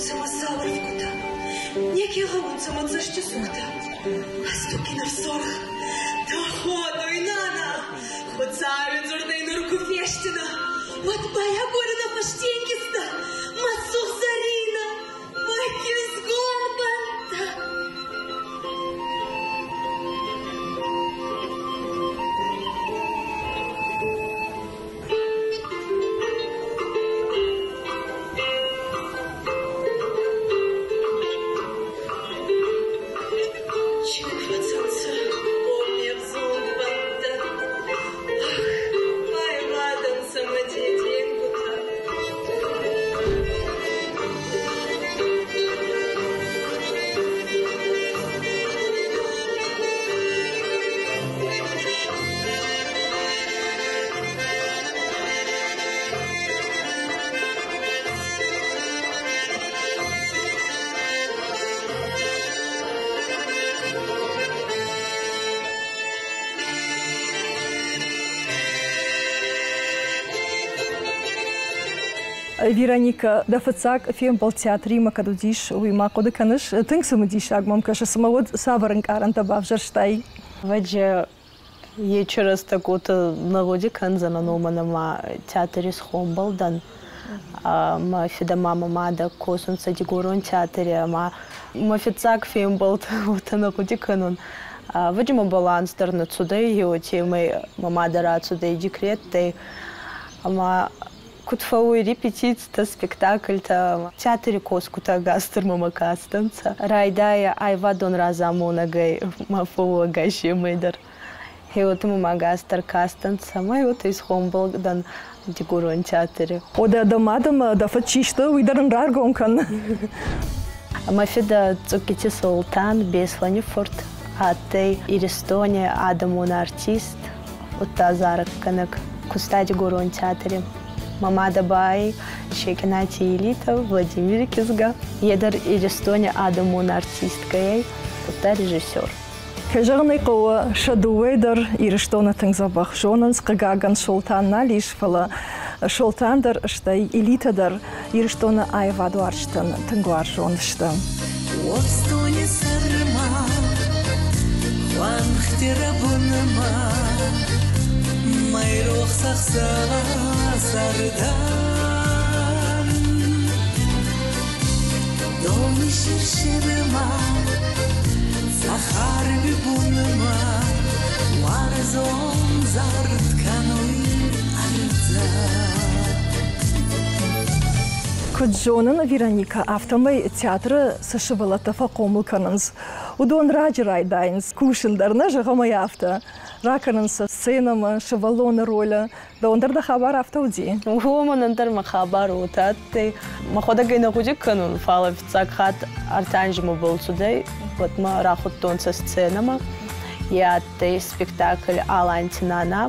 гъӕунцӕ мӕ сау ӕрфгутӕ, неке гъӕунцӕ мӕ цӕстисугтӕ. Ӕз тухгин ӕфсоргъ, тӕходуй, нана, Хуцауи дзурдӕй нур ку фестинӕ, уӕд байагоринӕ фӕстенгизтӕ, мӕ сугъзӕрийнӕ, мӕ кизгон бӕнттӕ. Чиныг фӕцӕнцӕ, о ме взонг бӕнттӕ, Ах, байуадӕнцӕ мӕ деденгутӕ. Вероника, дӕ фыццаг фембӕлд театримӕ кӕд уыдис, уый ма хъуыды кӕныс? Тынг цымыдисаг мӕм кӕсы, цымӕ уӕд цавӕр ӕнкъарӕнтӕ бавзӕрстай? Вӕджы ечи рӕстӕгути нӕ гъуди кӕндзӕнӕн, уомӕн ӕма театри исгъомбӕл дӕн. Мӕ фидӕ ма мӕ мадӕ косунцӕ Дигорон театри ӕма мӕ фиццаг фембӕлд уотӕ нӕ гъуди кӕнун. Ӕвӕдзи мӕ баланс дӕр нӕ цудӕй, уотемӕй мӕ мадӕ рацудӕй декреттӕй ӕма куд фӕууй репетицитӕ, спектакльтӕ, театри косгутӕ ӕгасдӕр мӕмӕ кастӕнцӕ. Райдайӕ айвадон разамонӕгӕй ма фӕууогӕй семӕй дӕр. Гъеуотӕ мӕмӕ ӕгасдӕр кастӕнцӕ, ӕма уотӕ исгъомбӕл дӕн Дигорон театри. О, дӕ дӕ мадӕмӕ дӕ фыд чи сты, уый дӕр ын раргом кӕн. Мӕ фидӕ Цъуккити Солтан Беслӕни фурт адтӕй Иристони адӕмон артист, удта зарӕггӕнӕг, куста Дигорон театри. Мӕ мадӕ ба ӕй Шекъинати Елита Владимири кизгӕ. Е дӕр Иристони адӕмон артисткӕ ӕй, удта режиссер. Кӕй зӕгъын ӕй хъӕуы, сӕ дыууӕ дӕр Ирыстоны тынг дзӕбӕх зонынц. Хъыгагӕн, Солтан нал ис, фӕлӕ Солтан дӕр, стӕй Элитӕ дӕр Ирыстоны аивадуарзджытӕн тынг уарзон сты. Уорстони сӕрмӕ, хуӕнхти рӕбунмӕ, мӕйрохс ӕхсӕвӕ цардан. Дони сир-сирмӕ, цӕхӕрби бунмӕ, уарзон зард кӕнуй ӕрдзӕ. Куыд зонын, Вероника, афтӕмӕй театры цы сывӕллӕттӕ фӕхъомыл кӕнынц, уыдон раджы райдайынц кусын дӕр, нӕ зӕгъӕм ӕй афтӕ. Ракӕнынц сӕ сценӕмӕ, сывӕллоны ролы. Дӕуӕн дӕр дӕ хабар афтӕ уыди? Уомӕн ӕндӕр мӕ хабар уотӕ адтӕй. Мӕхуӕдӕг ӕй нӕ гъуди кӕнун, фал фиццаг хатт ӕртӕ мӕбӕл цудӕй, уӕд мӕ рахудтонцӕ сценӕмӕ. Е адтӕй спектакль «Аланти нана».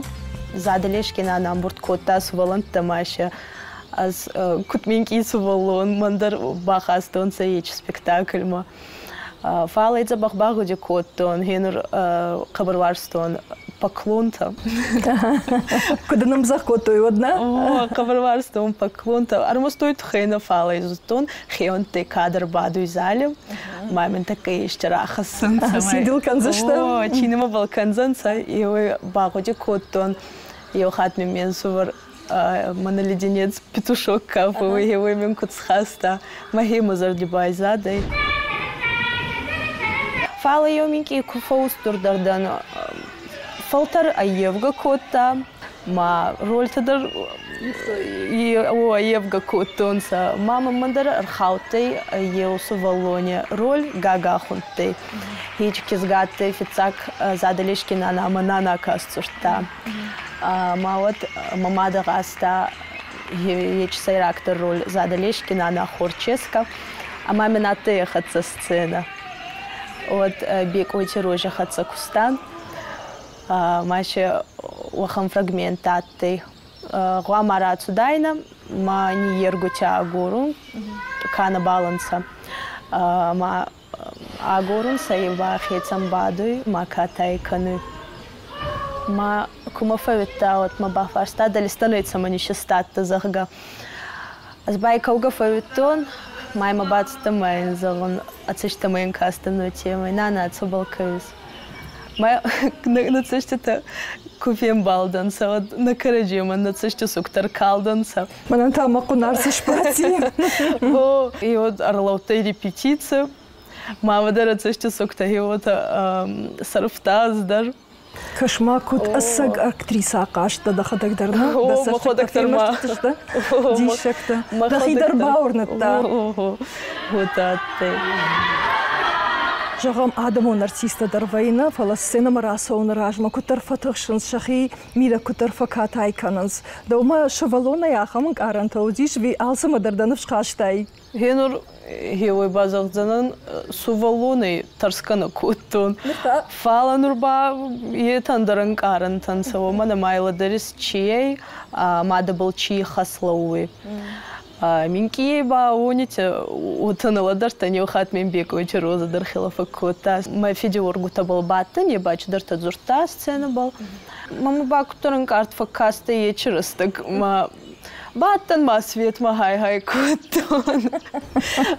Задӕлески нана ӕмбурд кодта сувӕллӕнттӕмӕ сӕ ӕз куд минкъий сувӕллон, мӕн дӕр бахастонцӕ ечи спектакльмӕ. Фал ӕй дзӕбӕх багъуди кодтон, гьенур хъӕбӕр уарзтон поклонтӕ. Куд ын ӕмдзӕгъ кодтой, уӕд нӕ? О, хъӕбӕр уарзтон поклонтӕ. Ӕрмӕст уой туххӕй нӕ, фал ӕй зудтон, хеуӕнттӕй кадӕр бадуй зали, ма мин тӕккӕ ести рахӕссунцӕ. Ци дыл кӕндзысты? О, чи нӕмӕбӕл кӕндзӕнцӕ, еуей багъуди кодтон. Еу хатт мин ме нсувӕр мӕнӕ леденец петушок кафуй, еуей мин куд схаста, мӕхе мӕ зӕрди байзадӕй. Фал еу минкъий ку фӕуустурдӕр дӕн, фӕлтӕр ӕййевгӕ кодта, ма рольтӕ дӕр ӕййевгӕ кодтонцӕ. Ма мӕнмӕ дӕр ӕрхаудтӕй еу сувӕллони роль Гага хундтӕй. Хеч кизгӕ адтӕй фиццаг Задӕлески нана ӕма нана ка сдзурдта. Ма уӕд мӕ мадӕ гъазта ечи сӕйрагдӕр роль Задӕлески нана Хорческа, ӕма мин адтӕй ӕ хӕццӕ сценӕ. Уӕд Бекъойти Розӕ хӕццӕ кустан. Ма си уӕхӕн фрагмент адтӕй. Гъуама рацудайнӕ, ма ниййергутӕ агорун, ка нӕбал ӕнцӕ. Ма агорун сӕ ба хецӕн бадуй, ма катай кӕнуй. Ма кумӕ фӕууидта, уӕд мӕ бафарста, Дӕлистӕнӕй цӕмӕн исистадтӕ, зӕгъгӕ. Ӕз ба кӕугӕ фӕууидтон, Ма ймӕ бацыдтӕн ма йын зӕгъын, ӕцӕгтӕ йын кастӕн уотемӕй, нана, цӕбӕл кӕуис? Ма нӕ цӕститӕ ку фембалдӕнцӕ, уӕд нӕ кӕрӕдземӕн нӕ цӕстисугтӕ ркалдӕнцӕ. Мӕнӕн та мӕ хъуын арц сбадти. О, и вот ӕрлӕудтӕй репетици. Мамӕ дӕр ӕ цӕстисугтӕ гъеуотӕ сӕрфта ӕз дӕр. Кӕс-ма, куыд ӕцӕг актрисӕ ахъазт дӕ дӕхӕдӕг дӕр, нӕ? О, мӕхуӕдӕг дӕр ма. Диссӕгтӕ. Дӕхи дӕр бауырныдта. Уотӕ адтӕй. Зӕгъӕм, адӕмон артисттӕ дӕр вӕййы, фӕлӕ сценӕмӕ рацӕуыны размӕ куыддӕр фӕтыхсынц, сӕхи мидӕг куыддӕр фӕкатай кӕнынц. Дӕумӕ сывӕллонӕй ахӕм ӕнкъарӕнтӕ уыдис, ӕви алцӕмӕ дӕр дӕ ныфс хастай? Гъенур гъеуой ба зӕгъдзӕнӕн, сувӕллонӕй тӕрсгӕ нӕ кодтон. Фал нур ба етӕ ӕндӕр ӕнкъарӕнтӕ нцӕ, уомӕн ӕма лӕдӕрис чи ӕй, мадӕбӕл чи ихӕс лӕууй. Минкъийӕй ба уонити уотӕ нӕ лӕдӕрдтӕн, еу хатт мин Бекъойти Розӕ дӕр хилӕ фӕккодта. Мӕ фиди уоргутӕбӕл бадтӕн, е ба чидӕртӕ дзурдта сценӕбӕл. Мӕмӕ ба куддӕр ӕнкъард фӕккастӕй ечи рӕстӕг ма бадтӕн ма светмӕ хай-хай кодтон.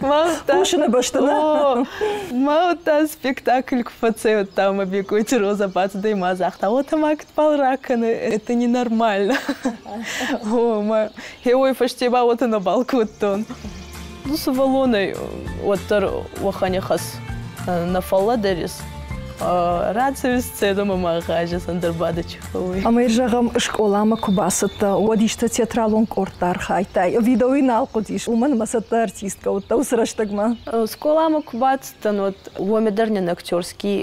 Хъусыны бӕсты нӕ? Ма удта спектакль куы фӕцӕй, уӕдта мӕ Бекъойти Роза бацыдӕй ма загъта, уотӕ ма куыдбал ракӕны, это ненормально. О, ма хеуой фӕсте ба уотӕ нӕбал кодтон. Ну, сывӕллонӕй уӕддӕр уӕхӕн ихӕс нӕ фӕллӕдӕрис. Рацӕуи сценӕмӕ ма гъазис, ӕндӕр ба дӕ чи фӕууй. Ӕмӕ зӕгъӕм, скъоламӕ куы бацыдтӕ, уӕд исты театралон къордты архайдтай? Ӕви дӕу нал хъуыдис, уымӕн ӕмӕ цӕттӕ артисткӕ уыдтӕ уыцы рӕстӕгмӕ? Скъоламӕ куы бацыдтӕн, уӕд уоми дӕр нин актерский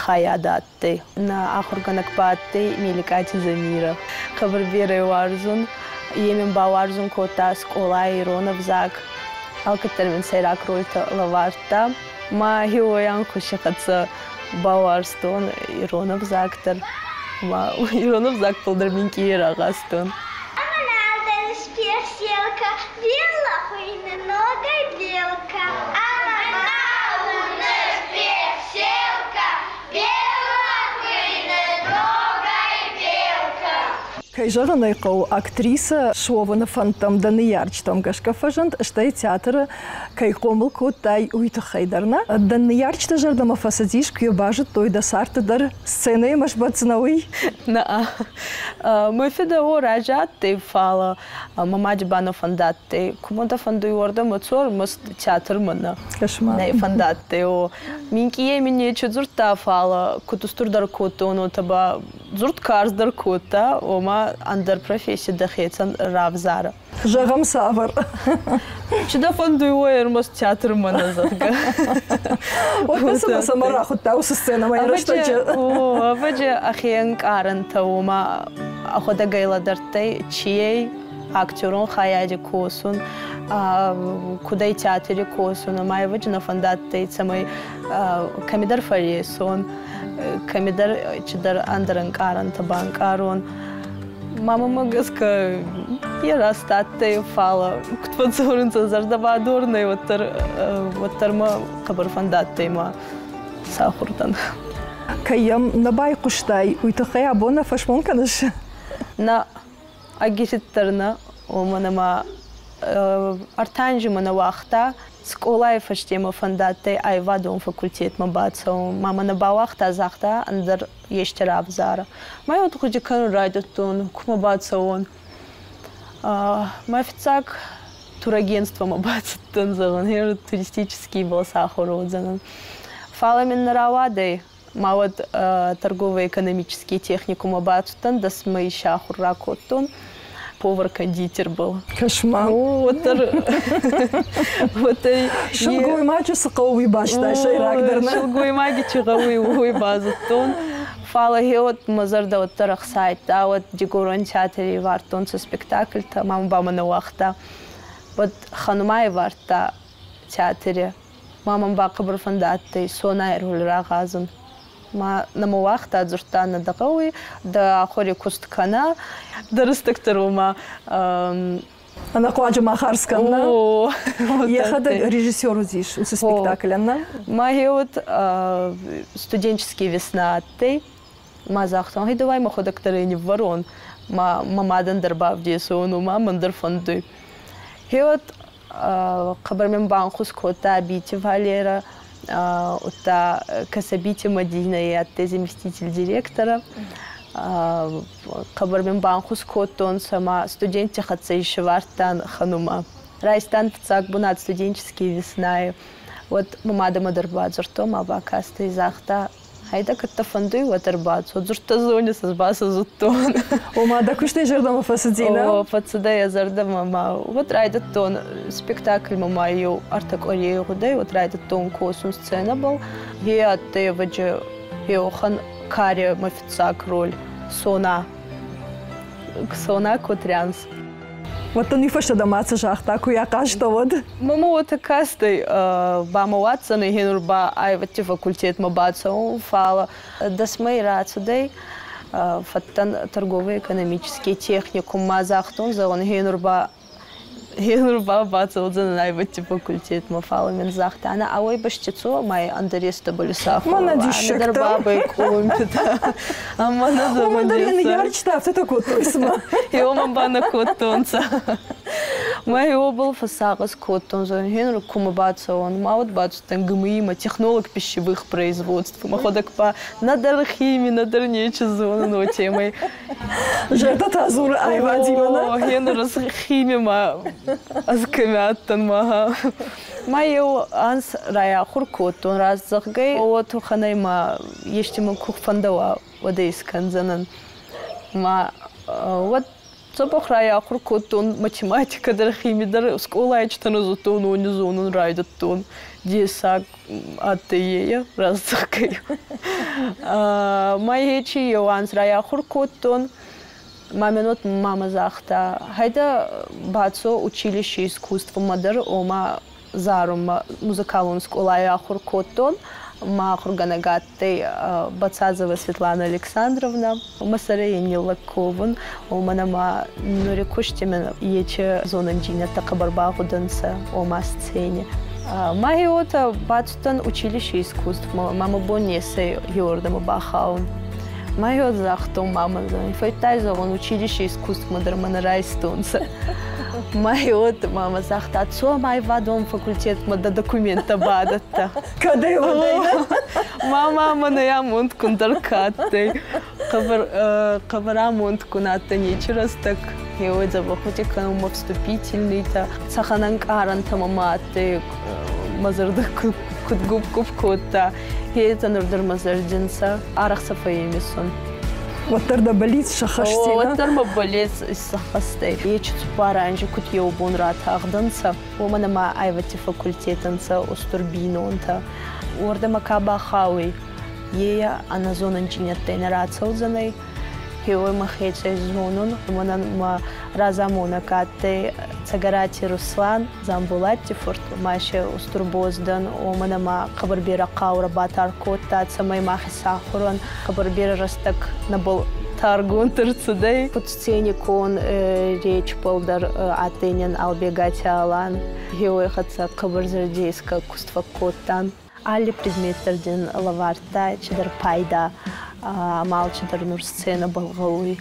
хайадӕ адтӕй. Нӕ ахургӕнӕг ба адтӕй Меликати Замирӕ. Хъӕбӕр берӕ уарзун. Е мин бауарзун кодта скъолай ирон ӕвзаг. Алкӕддӕр мин сӕйраг рольтӕ лӕвардта. Ма хеуой ӕнхуси хӕццӕ бауарзтон ирон ӕвзаг дӕр. Ма ирон ӕвзаг фулдӕр минкъий рагъазтон. Белка, Белла хуыйны ногӕй Белка. Ӕмӕ Белка, Белла хуыйны ногӕй Белка. Кӕй зӕгъын ӕй хъӕуы, актрисӕ суӕвыны фӕндтӕм дӕ ныййарджытӕм гӕсгӕ фӕзынд, стӕй театры кӕй хъомыл кодтай, уый тыххӕй дӕр нӕ? Дӕ ныййарджыты зӕрдӕмӕ фӕцыдис, куы йӕ базыдтой, дӕ царды дӕр сценӕимӕ сбӕтдзынӕ, уый? Нӕ. Мӕ фидӕ о рази адтӕй, фал мӕ мади ба нӕ фӕндадтӕй. Кумӕ дӕ фӕндуй, уордӕмӕ цо, ӕрмӕст театрмӕ нӕ. Нӕ фӕндадтӕй, о. Минкъийӕй мин нечи дзурдта, фал куд устурдӕр кодтон, уотӕ ба дзурд карздӕр кодта, ома ӕндӕр професси дӕхецӕн равзарӕ. Зӕгъӕм, цавӕр? Чи дӕ фӕндуй, уой ӕрмӕст театрмӕ нӕ, зӕгъгӕ. Уӕдта цымӕ цӕмӕ рахуыдта уыцы сценӕмӕ йӕ рӕстӕджы? О, ӕвӕджы ӕхе ӕнкъарӕнтӕ, ома ӕхуӕдӕг ӕй лӕдӕрдтӕй, чи ӕй, актерон хайади косун, куд ӕй театри косун, ӕма ӕвӕджи нӕ фӕндадтӕй, цӕмӕй кӕмидӕр фӕрресон, кӕмидӕр чидӕр ӕндӕр ӕнкъарӕнтӕ банкъарон. Мамӕмӕ гӕсгӕ е раст адтӕй, фал куд фӕдздзорунцӕ, зӕрдӕбадор нӕй, уӕддӕр, уӕддӕр мӕ хъӕбӕр фӕндадтӕй ма сахур дӕн. Кӕй йӕм нӕ байхъуыстай, уый тыххӕй абон нӕ фӕсмон кӕныс? Нӕ, ӕгириддӕр нӕ, уомӕн ӕма ӕртӕ мӕ нӕ уагъта. Скъолайы фӕсте мӕ фӕндадтӕй аивадон факультетмӕ бацӕуын. Ма мӕ нӕ бауагъта, загъта, ӕндӕр ести равзара. Ма еу гъуди кӕнун райдӕдтон, кумӕ бацӕуон. Мӕ фиццаг турагентствомӕ бацудтӕн, зӕгъун, туристический был сахур уодзӕнӕн. Фал мин нӕ рауадӕй. Ма уӕд торгово-экономический техникуммӕ бацудтӕн, дӕс мӕй исахур ракодтон. Повар-кондитер был. Кӕс-ма. Уӕддӕр уӕддӕр Сылгоймаджы цы хъӕуы, уый бӕстӕ сӕйрагдӕр нӕ? Сылгоймаги чи гъӕуй, уой базудтон. Фал гъеуӕд мӕ зӕрдӕ уӕддӕр ӕхсайдта, уӕд Дигорон театри вардтонцӕ спектакльтӕ, мамӕ ба мӕ нӕ уагъта. Уӕд Ханумай вардта театри. Ма мӕн ба хъӕбӕр фӕндадтӕй Сонай роль рагъазун. Ма нӕ уагъта, дзурдта, нӕ дӕ гъӕуй, дӕ ахури куст кӕнӕ. Дӕ рӕстӕг ма Ӕнӕхъуаджы ма хардз кӕн, нӕ? Йӕхӕдӕг режиссер уыдис уыцы спектаклӕн, нӕ? Ма гъеуӕд студенческий весна адтӕй. Ма загътон, гъей, давай мӕхуӕдӕг дӕр ӕй ниввӕрон, ма мӕ мадӕн дӕр бавдесон, ма мӕн дӕр фӕндуй. Гъеуӕд Хъӕбӕр мин банхус кодта Абити Валера, удта Кӕсӕбити Мадинӕ адтӕй заместитель директора. Хъӕбӕр мин банхус кодтонцӕ ма студентти хӕццӕ исӕвардтан Ханума. Райстан фиццаг бунат студенческие весна-йи. Уӕд мӕ мадӕмӕ дӕр бадзурдтон, ма бакастӕй, загъта: Гъӕйдӕ, кӕд дӕ фӕндуй, уӕд ӕрбацо. Дзурдтӕ зонис, ӕз ба сӕ зудтон. Ома дӕ куыстӕй зӕрдӕмӕ фӕцыди, нӕ? О, фӕцыдӕй йӕ зӕрдӕмӕ ма. Уӕд райдыдтон спектакльмӕ ма еу ӕртӕ къуӕрей гъудӕй, уӕд райдыдтон косун сценӕбӕл. Е адтӕй ӕвӕджи еуӕхӕн каре мӕ фиццаг роль Сона. Сона Котрянс. Уӕд дын уый фӕстӕ дӕ мад цы загъта, куы йӕ хъазта, уӕд? Мама уотӕ кастӕй, ба мӕ уадздзӕнӕй гьенур ба аивӕдти факультетмӕ бацӕун, фал дӕсмӕй рацудӕй, фӕдтӕн торгово-экономический техникуммӕ, загътон, зӕгъун, гьенур ба бацӕудзӕнӕн аивӕдти факультетмӕ, фал мин загъта, ӕнӕ ауӕй бӕсти цо, ма ӕндӕр естӕбӕл исахур. Мӕнӕ диссӕгтӕ. Ӕндӕр бабӕй къулумпитӕ. Ӕма нӕ Уымӕн дӕр йӕ ныййарджытӕ афтӕтӕ кодтой, цыма. Еумӕ ба нӕ кодтонцӕ. Мӕ еуӕбӕл фӕссагъӕс кодтон, зӕгъун, гьенур кумӕ бацӕуон? Ма уӕд бацудтӕн ГМИ-мӕ, технолог пищевых производств. Мӕхуӕдӕг ба нӕдӕр хими, нӕдӕр нечи зонун уотемӕй. Зӕрдӕ та дзуры аивадимӕ, нӕ? О, гьенур ӕз химимӕ ӕз кӕми адтӕн, ма. Ма еу анз райахур кодтон, раст зӕгъгӕй, уо тухӕнӕй ма ести мӕ ку фӕндӕуа, уӕд ӕй искӕндзӕнӕн. Ма уӕд дзӕбӕх райахур кодтон математикӕ дӕр, хими дӕр, скъолай читӕ нӕ зудтон, уони зонун райдӕдтон. Дессаг адтӕй е, раст зӕгъгӕй. Ма ечи еу анз райахур кодтон. Мамӕ мама загъта, гьӕйдӕ бацо училище искусствомӕ дӕр, ома зарунмӕ музыкалон скъолай ахур кодтон. Мӕ ахургӕнӕг адтӕй Бацазова Светлана Александровна. Мӕ сӕрӕй ин ниллӕг ковун, уомӕн ӕма нури кусти мин ечи зонӕндзийнӕдтӕ хъӕбӕр багъудӕнцӕ, ома сцене. Ма уотӕ бацудтӕн училище искусствмӕ, ма мӕ бон нецӕй еуӕрдӕмӕ бахаун. Ма уӕд загътон мамӕн, фӕйтай зӕгъун, училище искусствмӕ дӕр мӕ нӕ райстонцӕ. Ма уӕд мама загъта, цо ма аивадон факультетмӕ дӕ документтӕ бадӕттӕ. Кӕдӕй уӕдӕй? Мама мӕнӕ амондгун дӕр ка адтӕй. Хъӕбӕр хъӕбӕр амондгун адтӕн ечи рӕстӕг. Еуӕй дзӕбӕхути кӕнунмӕ вступительныйтӕ, цӕхӕн ӕнкъарӕнтӕ мӕмӕ адтӕй, мӕ зӕрдӕ куд гуп-гуп кодта. Хетӕ нур дӕр мӕ зӕрди нцӕ, арӕх сӕ фӕййимисун. Уӕддӕр дӕ бӕллиц сӕххӕсти, Уӕддӕр мӕ бӕллиц исӕххӕстӕй. Ечи цуппар анзи куд еу бон ратагъдӕнцӕ, уомӕн ӕма аивӕдти факультетӕнцӕ устур бийнонтӕ. Уордӕмӕ ка бахауй, е ӕнӕзонӕндзийнӕдтӕй нӕ рацӕудзӕнӕй. Хеуой мӕхецӕй зонун, уомӕн мӕ разамонӕг адтӕй Цӕгӕрати Руслан, Дзамболатти фурт, ма се устур боз дӕн, уомӕн ӕма хъӕбӕр берӕ хъаурӕ батар кодта, цӕмӕй мах исахур уӕн, хъӕбӕр берӕ рӕстӕг нӕбӕл таргонд ӕрцудӕй. Куд сценикон речбӕл дӕр адтӕй нин Албегати Алан. Хеуой хӕццӕ хъӕбӕр зӕрдесгӕ куст фӕккодтан. Алли предмет дӕр дин лӕвардта чидӕр пайда, ӕма алчидӕр нур сценӕбӕл гъӕуй.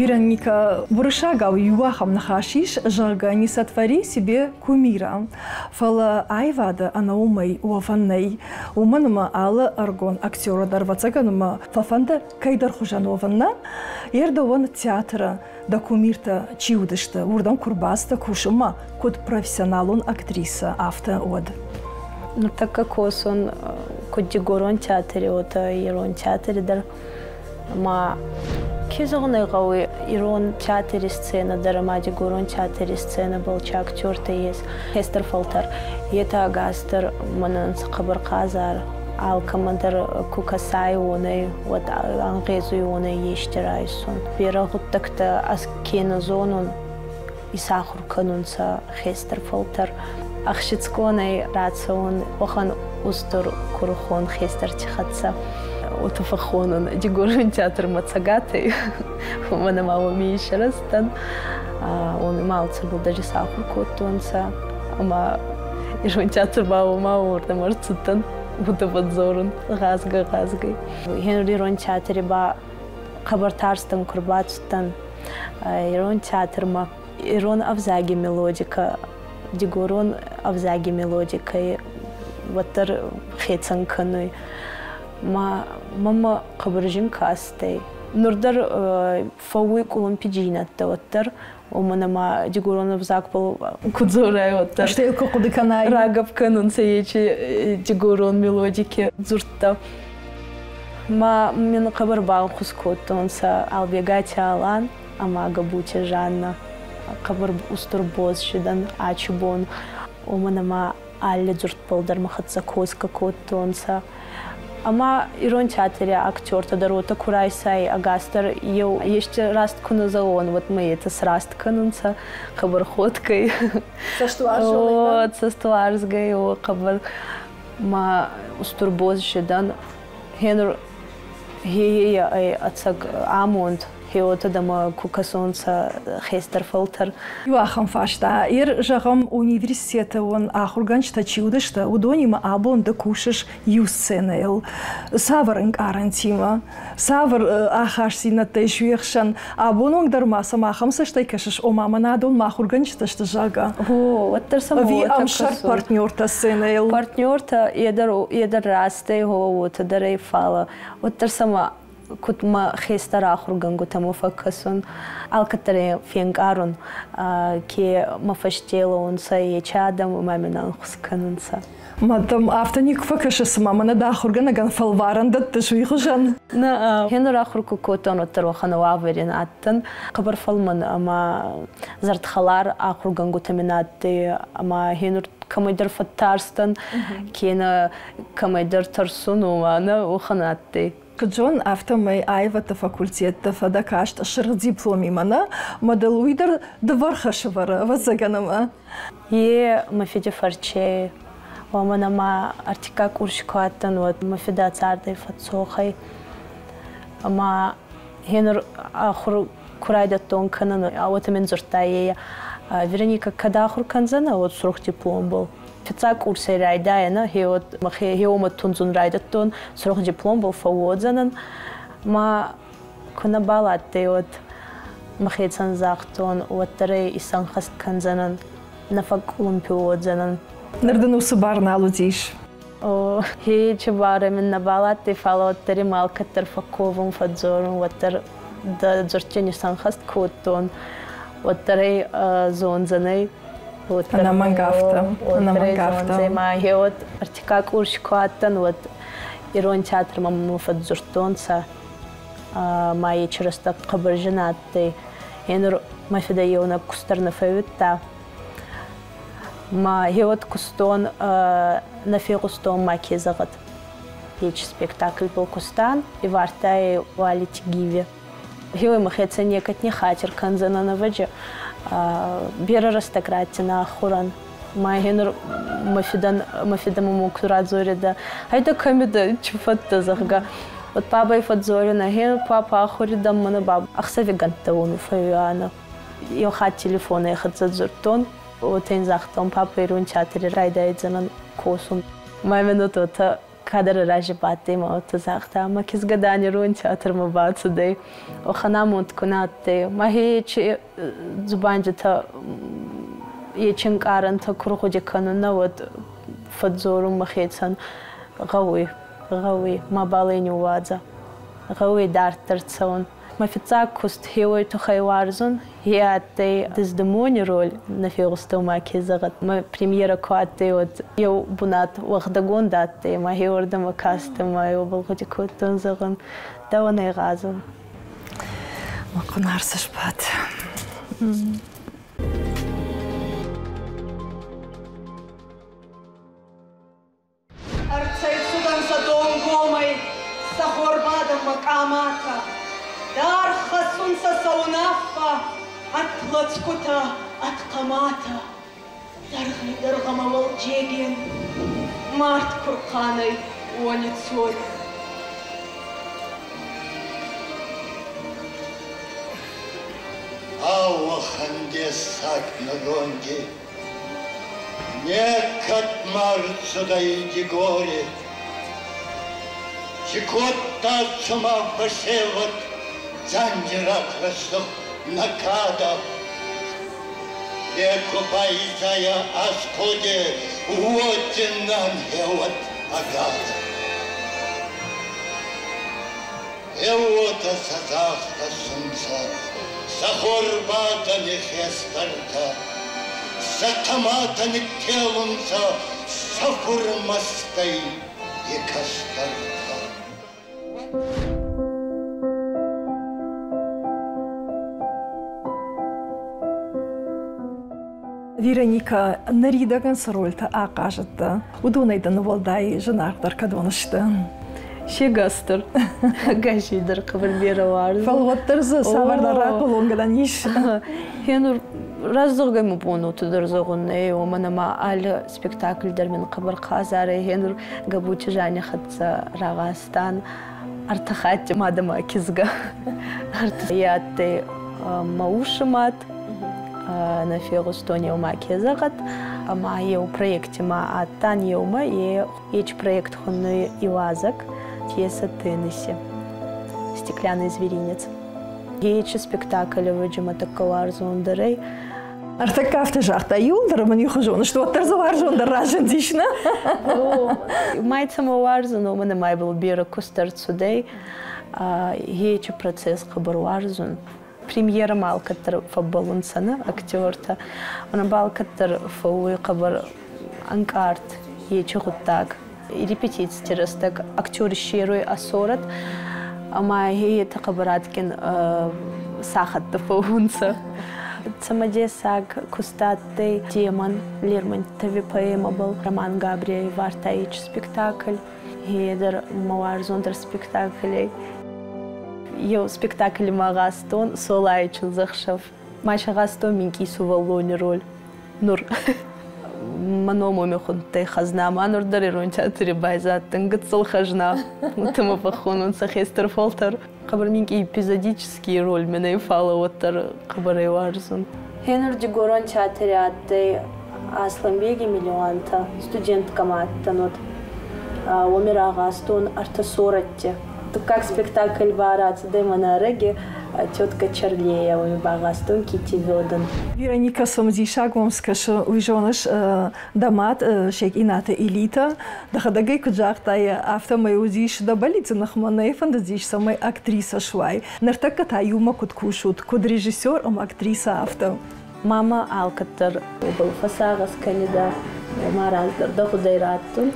Вероника, уырыссагау иу ахӕм ныхас ис, зӕгъгӕ, не сотвори себе кумира. Фӕлӕ аивады ӕнӕ уымӕй уӕвӕн нӕй. Уымӕн ӕмӕ алы ӕрыгон актеры дӕр, ӕвӕццӕгӕн, ӕмӕ фӕфӕнды кӕйдӕр хуызӕн уӕвын нӕ. Ердӕуӕн театры дӕ кумиртӕ чи уыдысты, уырдӕм куы рбацыдтӕ кусынмӕ, куыд профессионалон актрисӕ, афтӕ уӕд. Ныртӕккӕ косун куд дигорон театри, уотӕ ирон театри дӕр. Ма ке зӕгъун ӕй гъӕуй, ирон театри сценӕ дӕр ӕма дигорон театри сценӕбӕл чи актертӕ ес, хестӕр фӕлтӕр, етӕ ӕгасдӕр мӕнӕн сӕ хъӕбӕр хъазар, алкӕмӕн дӕр ку кӕсай уонӕй, уӕд ӕнгъезуй уонӕй ести райсун. Берӕ гъуддӕгтӕ ӕз ке нӕ зонун, исахур кӕнунцӕ хестӕр фӕлтӕр. Ӕхсицгонӕй рацӕун уӕхӕн устур курухон хестӕрти хӕццӕ. Уотӕ фӕххонун Дигорон театрмӕ Цӕгатӕй, уомӕн ӕма уоми исирӕзтӕн. Уоми ма алцӕбӕл дӕр исахур кодтонцӕ. Ӕма Ирон театр ба уомӕ уордӕмӕ ӕрцудтӕн, уотӕ фӕдздзорун гъазгӕ-гъазгӕй. Гъенур Ирон театри ба хъӕбӕр тарстӕн ку рбацудтӕн Ирон театрмӕ. Ирон ӕвзаги мелодикӕ, дигорон ӕвзаги мелодикӕй уӕддӕр хецӕн кӕнуй. Ма мӕмӕ хъӕбӕр зин кастӕй. Нур дӕр фӕууй къулумпидзийнӕдтӕ уӕддӕр, уомӕн ӕма дигорон ӕвзагбӕл ку дзорай, уӕддӕр Стӕй ку хъуыды кӕнай. Рагӕпп кӕнунцӕ ечи дигорон мелодики дзурдтӕ. Ма мин хъӕбӕр банхус кодтонцӕ Албегати Алан ӕма Габути Жаннӕ. Хъӕбӕр устур боз си дӕн ачи бон, уомӕн ӕма алли дзурдбӕл дӕр мӕ хӕццӕ косгӕ кодтонцӕ. Ӕма Ирон театри актертӕ дӕр уотӕ ку райсай, ӕгасдӕр еу ести раст ку нӕ зӕгъон, уӕд мӕ етӕ сраст кӕнунцӕ хъӕбӕр ходгӕй. Цӕстуарзонӕй? О, цӕстуарзгӕй, о, хъӕбӕр. Ма устур боз си дӕн. Гъенур хе ӕй ӕцӕг амонд, хеуотӕ дӕмӕ ку кӕсонцӕ хестӕр фӕлтӕр. Иу ахӕм фарста. Ир, зӕгъӕм, университеты уын ахуыргӕнджытӕ чи уыдысты, уыдонимӕ абон ды кусыс иу сценӕйыл. Цавӕр ӕнкъарӕнтимӕ, цавӕр ахастдзинӕдтӕ ис уе хсӕн? Абон онг дӕр ма сӕм ахӕм цӕстӕй кӕсыс, ома мӕнӕ адон мӕ ахуыргӕнджытӕ сты, зӕгъгӕ? О, уӕддӕр сӕм Ӕви уотӕ ӕмсӕр кӕсун. Партнертӕ сценӕйыл? Партнертӕ, е дӕр растӕй, гъо, уотӕ дӕр ӕй, фалӕ уӕддӕр сӕмӕ куд мӕ хестӕр ахургӕнгутӕмӕ фӕккӕсун, алкӕддӕр фенкъарун, ке мӕ фӕсте лӕуунцӕ, ечи адӕм ӕма мин ӕнхус кӕнунцӕ. Ма дӕм афтӕ никуы фӕкӕсы, цыма мӕнӕ дӕ ахуыргӕнӕгӕн фӕлварӕн дӕттыс, уый хуызӕн? Нӕ, хенур ахур ку кодтон, уӕддӕр уӕхӕн уавӕри нӕ адтӕн. Хъӕбӕр фӕлмӕн ӕма зӕрдхӕлар ахургӕнгутӕ мин адтӕй, ӕма хенур кӕмӕйдӕр фӕттарстӕн, кенӕ кӕмӕйдӕр тӕрсун, уомӕ нӕ уӕхӕн адтӕй. Куыд зон, афтӕмӕй аивӕдты факультетты фӕдӕ каст сырх дипломимӕ, нӕ? Ӕмӕ дыл уый дӕр дывӕр хӕс ӕвӕры, ӕвӕццӕгӕн, ӕмӕ. Е мӕ фиди фӕрче, уомӕн ӕма ӕртиккаг къурси ку адтӕн, уӕд мӕ фидӕ цардӕй фӕццох ӕй. Ӕма гьенур ахур ку райдӕдтон кӕнун, уотӕ мин дзурдта е: Вероника, кӕд ахур кӕндзӕнӕ, уӕд сурх дипломбӕл. Фиццаг курсӕй райдайӕнӕ, гьеуӕд мӕхе гьеуомӕ тундзун райдӕдтон, сурх дипломбӕл фӕууодзӕнӕн. Ма ку нӕбал адтӕй, уӕд мӕхецӕн загътон, уӕддӕр ӕй исӕнхӕст кӕндзӕнӕн, нӕ фӕкъкъулумпи уодзӕнӕн. Ныр дын уыцы бар нал уыдис? О, хечи барӕ мин нӕбал адтӕй, фал уӕддӕр имӕ алкӕддӕр фӕкковун, фӕдздзорун, уӕддӕр дӕ дзурдтӕ исӕнхӕст кодтон, уӕддӕр ӕй зондзӕнӕй. Ӕнӕмӕнг афтӕ. Ӕнӕмӕнг афтӕ. Ма гъеуӕд ӕртиккаг къурс ку адтӕн, уӕд Ирон театрмӕ мӕ фӕдздзурдтонцӕ. Ма ечи рӕстӕг хъӕбӕр зин адтӕй. Енур мӕ фидӕ еунӕг куст дӕр нӕ фӕууидта. Ма гъеуӕд кустон, нӕ фегъустон ма ке зӕгъӕд. Ечи спектакльбӕл кустан, ивардтай Уалити Гиви. Гъеуй мӕхецӕн некӕд ниххатир кӕндзӕнӕн, ӕвӕджи. Берӕ рӕстӕг раттинӕ ахурӕн. Ма гьенур мӕ фидӕн мӕ фидӕмӕ ку радзоридӕ, гьӕйдӕ кӕми дӕ, чи фӕдтӕ, зӕгъгӕ. Уӕд бабӕй фӕдздзоринӕ, гье папа ахури дӕн, мӕнӕ ба ӕхсӕвигӕнттӕ уоми фӕууианӕ. Еу хатт телефонӕй хӕццӕ дзурдтон, уотӕ ин загътон: папа, Ирон театри райдайдзӕнӕн косун. Ма минут уотӕ кадӕр рази бадтӕй ма уотӕ загъта: мӕ кизгӕ дан Ирон театрмӕ бацудӕй. Уӕхӕн амонд ку нӕ адтӕй. Мӕхе ечи дзубандитӕ, ечи ӕнкъарӕнтӕ ку ргъуди кӕнун, нӕ уӕд фӕдздзорун мӕхецӕн: гъӕуй, гъӕуй, мабал ӕй ниууадзӕ. Гъӕуй идарддӕр цӕун. Мӕ фиццаг куст хеуой туххӕй уарзун, е адтӕй Дездемони роль, нӕ фегъустон ма ке зӕгъӕд. Мӕ премьерӕ ку адтӕй, уӕд еу бунат уӕгъдӕгонд адтӕй, ма хеуордӕмӕ кастӕн, ма еубӕл гъуди кодтон, зӕгъун, дӕуӕн ӕй гъазун. Мӕ хъунар сбад. Ӕрцӕйцудӕнцӕ донгомӕй сӕ хорбадӕнмӕ Къаматӕ. Даргъ хӕссунцӕ сӕ унаффӕ ӕд лӕдзгутӕ. Ӕд хъаматӕ, дӕргъӕй-дӕргъӕмӕ уӕлджеген, мард ку рхъан ӕй уони цори. Ауӕхӕн дессаг нуронги некӕд ма рцудӕй Дигори. Ци кодта цума фӕсевӕд Дзанджират рӕсугъд нӕ кадӕ? Е ку байзайа асхъоде, уодзинан гьеуӕд ӕгадӕ. Гье уотӕ сӕ загъта сунцӕ сӕ хорбадӕни хестӕртӕ, сӕ тӕматӕ никкелунцӕ сӕ фурмӕстӕй и кӕстӕртӕ. Вероника, ныридӕгӕн цы рольтӕ ахъазыдтӕ, уыдонӕй дын уӕлдай зынаргъдӕр кӕдон сты? Се гас дӕр ӕгасӕй дӕр хъӕбӕр берӕ уарзун. Фал уӕддӕр дзы цавӕрдӕр рахъулонгӕнӕн ис? Гьенур раздзӕгъгӕй мӕ бон уотӕ дӕр зӕгъун нӕй, уомӕн ӕма алли спектакль дӕр мин хъӕбӕр хъазар ӕй. Гьенур Габути Жанни хӕццӕ рагъазтан ӕртӕ хатти мадӕмӕ кизгӕ. Е адтӕй мӕ уси мад, нӕ фегъустон еума ке зӕгъӕд, ӕма еу проекти ма адтан еумӕ, е ечи проект хуннуй «Иуазӕг», пьеса Теннесси, «Стеклянный зверинец». Ечи спектакль ӕвӕджи мӕ тӕккӕ уарзондӕр ӕй. Ӕртӕккӕ афтӕ загъта, иуылдӕр мын иухуызон сты, уӕддӕр дзы уарзондӕр разындис, нӕ? Май цӕмӕ уарзун, уомӕн ӕма ибӕл берӕ куст ӕрцудӕй. Ечи процесс хъӕбӕр уарзун. Премьерӕмӕ алкӕддӕр фӕббӕллунцӕ нӕ актертӕ. Уонӕбӕл алкӕддӕр фӕууй хъӕбӕр ӕнкъард ечи гъуддаг. Репетицити рӕстӕг актер иссеруй ӕ сорӕт, ӕма етӕ хъӕбӕр адгин сахӕттӕ фӕуунцӕ. Цӕмӕдесаг куст адтӕй Демон Лермонтови поэмӕбӕл Роман Габриай Вартаич спектакль. Е дӕр мӕ уарзондӕр спектакль ӕй. Еу спектакль ма гъазтон Солайи чындзӕхсӕв. Ма сӕ гъазтон минкъий сувӕллони роль. Нур мӕ ном уоми хундтӕй Хӕзна, ма нур дӕр ирон театри байзадтӕн гыццыл хӕзна. Уотемӕ фӕххонунцӕ хестӕр фӕлтӕр. Хъӕбӕр минкъий эпизодический роль мӕнӕй, фалӕ уӕддӕр хъӕбӕрӕй уарзун. Гьенур Дигорон театри адтӕй Аслӕнбеги миллионтӕ, студенткӕмӕ адтӕн уӕд. Уоми рагъазтон ӕртӕ сорӕтти. Дуккаг спектакль ба рацудӕй мӕнӕ ӕрӕги тетка Чарлея, уоми багъазтон Кити Веден. Вероника, цымыдисаг мӕм скӕсы, уый зоныс, дӕ мад Секъинаты Элита, дӕхӕдӕг ӕй куыд загътай, афтӕмӕй уыдис дӕ бӕллицы ныхмӕ, нӕ фӕндыдис, цӕмӕй актрисӕ суай. Ныртӕккӕ та иумӕ куыд кусут, куыд режиссер ӕмӕ актрисӕ, афтӕ? Мамӕ алкӕддӕр уобӕл фӕсагъӕс кӕнидӕ, ма раздӕр дӕ гъудӕй раттун.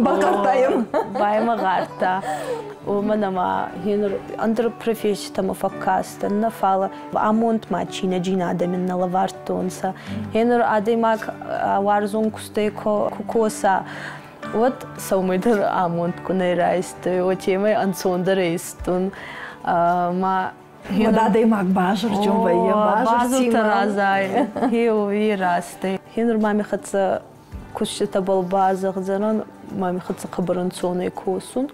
Бахъардта йӕм. Баймӕ гъардта. Уомӕн ӕма гьенур ӕндӕр професситӕмӕ фӕккастӕн, нӕ фал амонд ма чи нӕ джин адӕми нӕ лӕвардтонцӕ. Гьенур адӕймаг уарзон кустӕй ку коса, уӕд сӕумӕй дӕр амонд ку нӕ райстай, уотемӕй ӕнцондӕр истун. Ма Уӕд адӕймаг базырджын вӕййы, базыртӕ разайы. Гье растӕй. Гьенур мами хӕццӕ куститӕбӕл базӕгъдзӕнӕн, мами хӕццӕ хъӕбӕр ӕнцонӕй косун.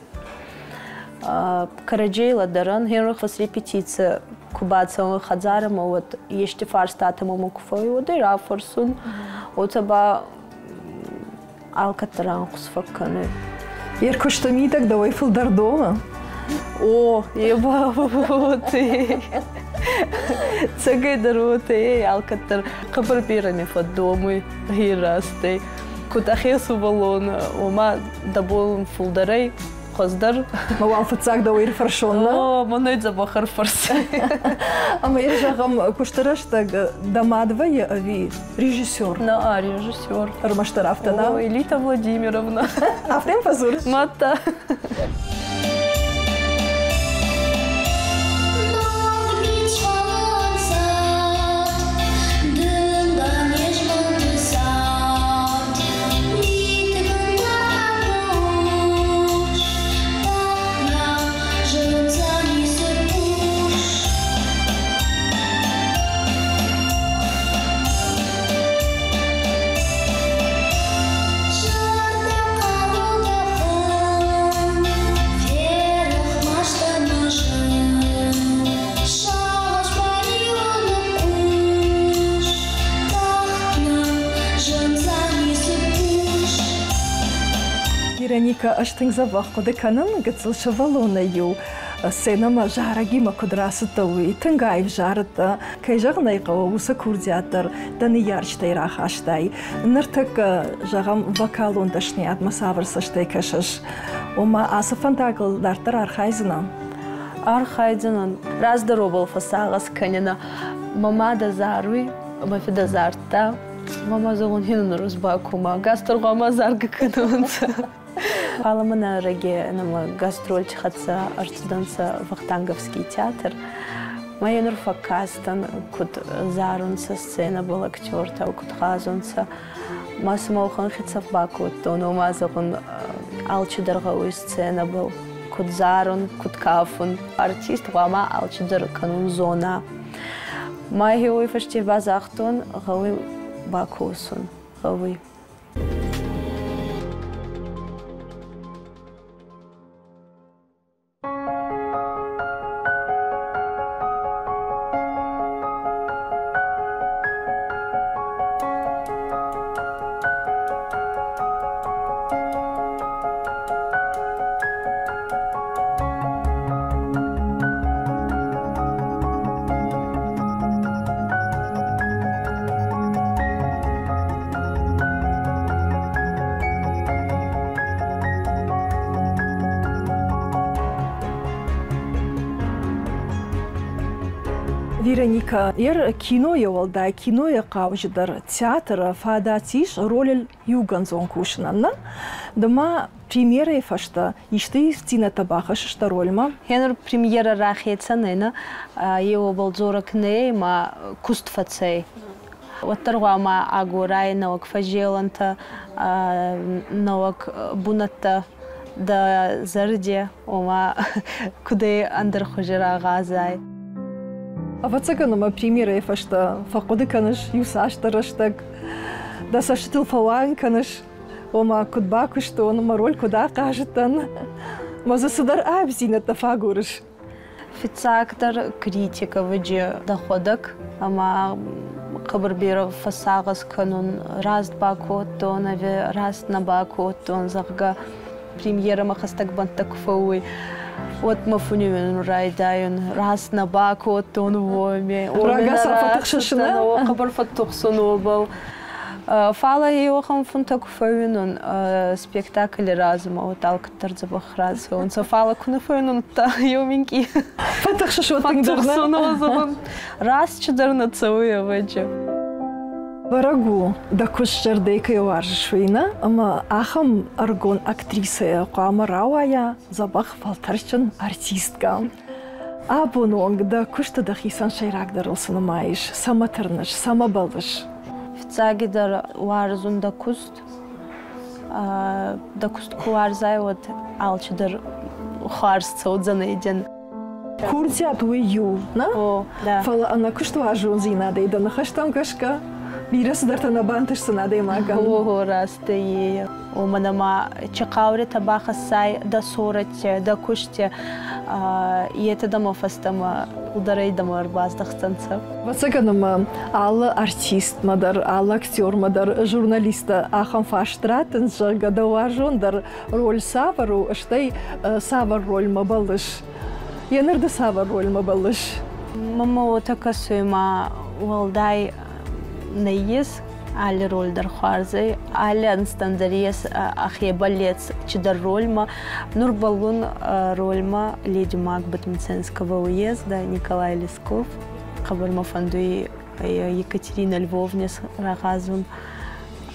Кӕрӕдзей лӕдӕрӕн, гьенур фӕс репетици ку бацӕуӕн хӕдзарӕмӕ, уӕд ести фарстатӕ мӕмӕ ку фӕууй, уӕд ӕй рафӕрсун. Уотӕ ба алкӕддӕр ӕнхус фӕккӕнуй. Йе ркуысты мидӕг дӕуӕй фылдӕр домы? О, е ба уотӕ. Цӕгӕйдӕр уотӕ, алкӕддӕр хъӕбӕр берӕ ме фӕддомуй растӕй. Куд ӕхе сувӕллон, уома дӕ бон фулдӕр ӕй, хуӕздӕр. Ма уал фыццаг дӕу ӕрфӕрсон, нӕ? О, мӕнӕй дзӕбӕх ӕрфӕрсӕ. Ӕмӕ йӕ зӕгъӕм, куысты рӕстӕг дӕ мад вӕййы ӕви режиссер? Нӕ, режиссер. Ӕрмӕстдӕр афтӕ, нӕ? О, Элита Владимировна. Афтӕ йын фӕдзурыс? Мадта. Вероника, ӕз тынг дзӕбӕх хъуыды кӕнын, гыццыл сывӕллонӕй-иу сценӕмӕ зарӕгимӕ куыд рацыдтӕ, уый. Тынг аив зарыдтӕ. Кӕй зӕгъын ӕй хъӕуы, уыцы курдиат дӕр дӕ ныййарджытӕй рахастай. Ныртӕккӕ, зӕгъӕм, вокалон дӕсныйадмӕ цавӕр цӕстӕй кӕсыс? Ома, ацы фӕндагыл дарддӕр архайдзынӕ? Архайдзынӕн. Раздӕр уобӕл фӕссагъӕс кӕнинӕ. Мӕ мадӕ заруй, мӕ фидӕ зардта. Мама зӕгъун, хин нурус бакума. Гастр гъуама заргӕ кӕнонцӕ. Фал мӕн ӕрӕги нӕмӕ гастрольти хӕццӕ ӕрцудӕнцӕ Вахтанговский театр. Ма е нур фӕккастӕн, куд зарунцӕ сценӕбӕл актертӕ, куд гъазунцӕ. Ма сӕмӕ уӕхӕн хецӕф бакодтон, ома зӕгъун, алчидӕр гъӕуй сценӕбӕл, куд зарун, куд кафун. Артист гъуама алчидӕр кӕнун зона. Ма уой фӕсте ба загътон, гъӕуй бакосун, гъӕуй. Вероника, ер кинойы уӕлдай кинойы хъауджыдӕр театры фадат ис ролыл иугӕндзон кусынӕн, нӕ? Ды ма премьерӕйы фӕстӕ исты ивддзинӕдтӕ бахӕссыс дӕ рольмӕ? Гъенур премьерӕ рахецӕн ӕй, нӕ? Е уобӕл дзорӕг нӕй, ма куст фӕцӕй. Уӕддӕр гъуама агорай нӕуӕг фӕззелӕнтӕ, нӕуӕг бунӕттӕ дӕ зӕрди, ома кудӕй ӕндӕр хузи рагъазай. Ӕвӕццӕгӕн ӕмӕ премьерӕйы фӕстӕ фӕхъуыды кӕныс иуцасдӕр рӕстӕг, дӕ цӕстытыл фӕуайын кӕныс, ома куыд бакуыстон, мӕ роль куыд ахъазыдтӕн, мӕ дзы цыдӕр аивдзинӕдтӕ фӕагурыс. Фиццагдӕр критиковиджы дӕхуӕдӕг ӕма хъӕбӕр берӕ фӕссагъӕс кӕнун, раст бакодтон ӕви раст нӕ бакодтон, зӕгъгӕ, премьерӕмӕ хӕстӕг бӕнттӕ ку фӕууй, уӕд мӕ фуни уинун райдайун, раст нӕ бакодтон уоми. Рагацау фӕтыхсыс, нӕ? Хъӕбӕр фӕттухсун уобӕл. Фал ӕй уӕхӕн фунтӕ ку фӕууинун спектакли размӕ, уӕд алкӕддӕр дзӕбӕх рацӕунцӕ. Фал ку нӕ фӕууинун, та еу минкъий Фӕтыхсыс уӕддӕр, нӕ? Раст чидӕр нӕ цӕуй, ӕвӕджи. Бӕрӕг у, дӕ куыст зӕрдӕй кӕй уарзыс, уый, нӕ? Ӕмӕ ахӕм ӕрыгон актрисӕйӕ хъуамӕ рауайа дзӕбӕх фӕлтӕрдджын артисткӕ. Абоны онг дӕ куысты дӕхицӕн сӕйрагдӕрыл цы нымайыс, цӕмӕ тырныс, цӕмӕ бӕллыс? Фиццагидӕр уарзун дӕ куст. Дӕ куст ку уарзай, уӕд алчидӕр хуарз цӕудзӕнӕй дин. Курдиат уый иу, нӕ? О, да. Фӕлӕ ӕнӕкуыстуарзондзинадӕй дӕ ныхӕстӕм гӕсгӕ бирӕ цыдӕртӕ нӕ бантысдзӕн адӕймагӕн. О, раст ӕй. Уымӕн ӕма чи хъауритӕ бахӕссай дӕ сорӕтте, дӕ кусте, етӕ дӕмӕ фӕстӕмӕ фулдӕрӕй дӕмӕ ӕрбаздӕхдзӕнцӕ. Ӕвӕццӕгӕн ӕмӕ алы артистмӕ дӕр, алы актермӕ дӕр журналисттӕ ахӕм фарст раттынц, зӕгъгӕ, дӕ уарзондӕр роль цавӕр у, стӕй цавӕр рольмӕ бӕллыс? Еныр ды цавӕр рольмӕ бӕллыс? Мӕнмӕ уотӕ кӕсуй, ма уӕлдай нӕййес, алли роль дӕр хуарз ӕй, алли ӕнзтӕн дӕр ес ӕхе бӕллец чидӕр рольмӕ. Нур бӕллун рольмӕ Леди Макбет Мценского уезда Николай Лесков. Хъӕбӕр мӕ фӕндуй Екатерина Львовне рагъазун.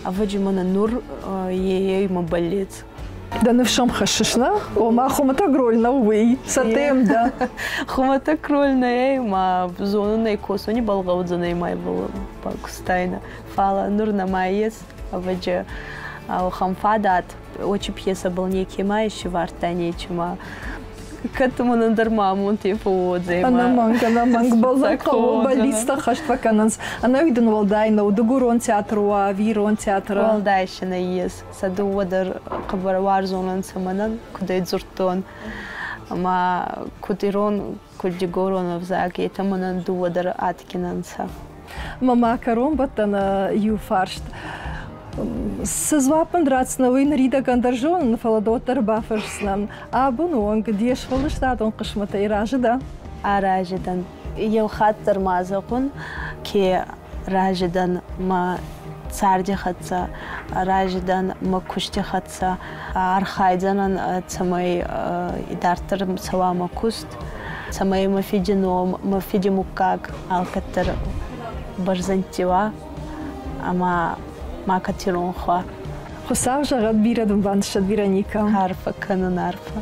Ӕвӕджи мӕнӕ нур е мӕ бӕллец. Дӕ ныфс ӕм хӕссыс, нӕ? Ома хуымӕтӕг роль нӕу уый, цӕттӕ йӕм дӕ. Хуымӕтӕг роль нӕй, ма зонун ӕй косуни бал гъӕудзӕнӕй ма ибӕл бакустайнӕ. Фал нур нӕма ес, ӕвӕджи ауӕхӕн фадат. Очи пьесӕбӕл некема исивардта нечема. Кӕд мӕнӕн дӕр ма амонд фӕууодзӕй. Ӕнӕмӕнг, ӕнӕмӕнг бӕллӕн хъӕуы бӕллицтӕ хӕст фӕкӕнынц. Ӕнӕуи дын уӕлдай нӕу дыгурон театр уа ӕви ирон театр? Уӕлдай си нӕййес. Сӕ дууӕ дӕр хъӕбӕр уарзон ӕнцӕ мӕнӕн, куд ӕй дзурдтон. Ӕма куд ирон, куд дигорон ӕвзаг, етӕ мӕнӕн дууӕ дӕр адгин ӕнцӕ. Мӕ ма кӕронбӕттӕн иу фарст. Цы дзуапп мын ратдзынӕ, уый ныридӕгӕн дӕр зонын, фӕлӕ дӕ уӕддӕр бафӕрсдзынӕн. Абоны онг де сфӕлдыстадон хъысмӕтӕй разы дӕ? Аразы дӕн. Еу хатт дӕр ма зӕгъун, ке разы дӕн мӕ царди хӕццӕ, разы дӕн мӕ кусти хӕццӕ. Архайдзӕнӕн, цӕмӕй идарддӕр цӕуа мӕ куст, цӕмӕй мӕ фиди ном, мӕ фиди муггаг алкӕддӕр бӕрзӕндти уа ӕма макӕд иронх уа. Хуыцау зӕгъӕд, бирӕ дын бантысӕд, Вероникӕ. Арфӕ кӕнын, арфӕ.